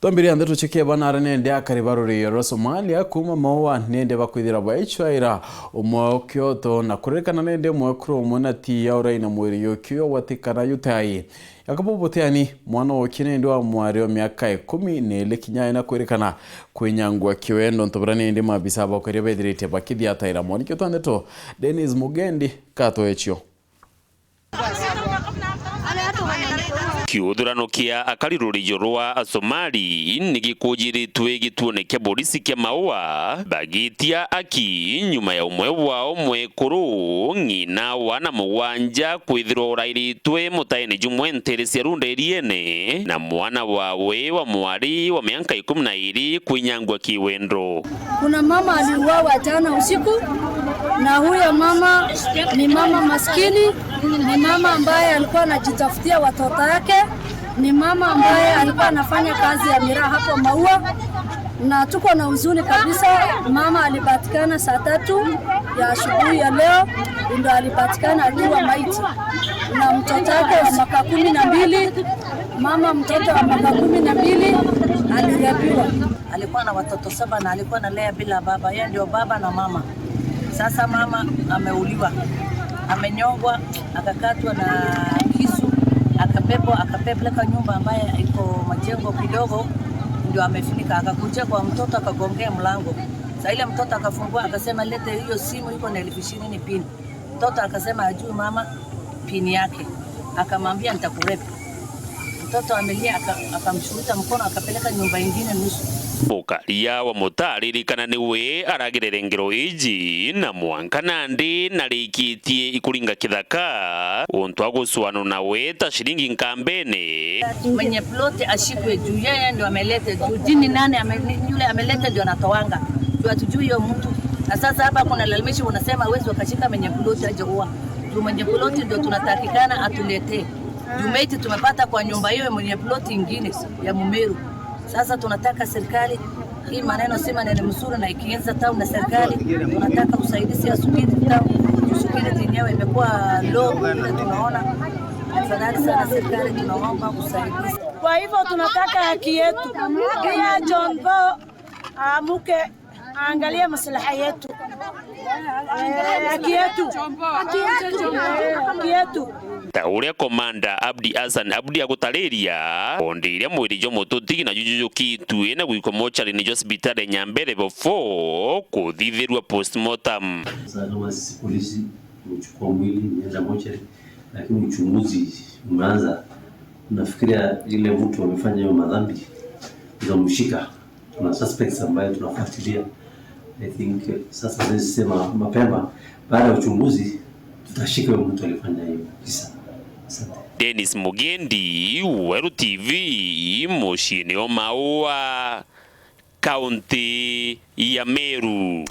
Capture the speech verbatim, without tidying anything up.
Twambiria ndeto cia kieba nara nende akari ba ruriri rwa Somalia kuuma Maua nende bakwithira baicwaira umwe ukioto na kuririkana nende mwekuru umwe na ti ya urai na mwiri yukio watikana yutai. Yakobo Boteani, mwana wa ukio nende wa mwari wa miaka ikumi na ili kinya ina kwirikana kwinyangua kiwendo, ntu buria nende maabisa ba ukaria bethirite bakithiataira. Mwaniki utwa ndeto, Dennis Mugendi, katwechio. Kiuthurano kia akari rurijo rwa Asomali ni gikujiritwe gituone kia borisi kia Maua, bagitia aki nyuma ya umwe wao mwekuru, ng'ina wa ana mugwanja, kwithirwa urairitwe mutaene jumwe ntere cia Runda Iriene, na mwana wawe wa mwari wa mianka ikumi na iri kwinyangua kiwendo. Kuna mama aliuawa jana usiku, na huyo mama ni mama maskini, ni mama ambaye alikuwa anajitafutia watoto yake, ni mama ambaye alikuwa anafanya kazi ya miraa hapo Maua, na tuko na huzuni kabisa. Mama alipatikana saa tatu ya asubuhi ya leo, ndio alipatikana akiwa maiti, na mtoto wake wa mwaka kumi na mbili, mama mtoto wa mwaka kumi na mbili alirepiwa. Alikuwa na watoto saba na alikuwa analea bila baba. Yeye ndio baba na mama. Sasa mama ameuliwa, amenyongwa, akakatwa na kisu, akabebwa, akapeleka nyumba ambaye iko majengo kidogo, ndio amefunika. Akakuja kwa mtoto, akagongea mlango. Saa ile mtoto akafungua, akasema, "Lete hiyo simu iko na elfu ishirini pin." Mtoto akasema ajui mama pin yake, akamwambia, "Nitakurepu." Mtoto amelia, aka-, akamshika mkono, akapeleka nyumba ingine nusu. Mukaria wa Mutaririkana niwe aragirire ngero iji, na mwanka nandi narikitie ikuringa kithaka, untu agucwanwa nawe ta ciringi nkambene. Mwenye ploti ashikwe juu yeye ndio ameleta juu. Jini nani ame-, ni yule ameleta ndio anatoanga. Juu hatujui hiyo mtu. Na sasa hapa kuna lalamishi unasema hawezi wakashika mwenye ploti aje uwa. Juu mwenye ploti ndio tunatakikana atuletee. Juu maiti tumepata kwa nyumba hiyo ya mwenye ploti ingine ya Mumeru. Sasa tunataka serikali, hii maneno si maneno mzuri, na ikianza town na serikali, tunataka usaidizi ya security town. Juu security yenyewe imekuwa low vile tunaona. Tafadhali sana serikali, tunaomba usaidizi. Kwa hivyo tunataka haki yetu. Kila John Paul aamuke, aangalie maslaha yetu. Eh, haki yetu. Haki yetu. Ta uria Komanda Abdi Hassan Abdi agutariria, bondi iria mwiri jwa mututigi na jujujukitue na gwikwa mochari-ini jwa cibitari ya Nyambere before kuthithirua postmortem. Sasa kama sisi polisi, mchukua mwili, mnaenda mochari, lakini uchunguzi umeanza. Nafikiria ile mtu amefanya hiyo madhambi, tunamshika. Tuna suspects ambayo tunafuatilia. I think, eh, sasa siwezi sema mapema, baada ya uchunguzi tutashika huyo mtu alifanya hiyo kisa. Asante. Dennis Mugendi, Weru T V, muciini o Maua, kaunti ya Meru.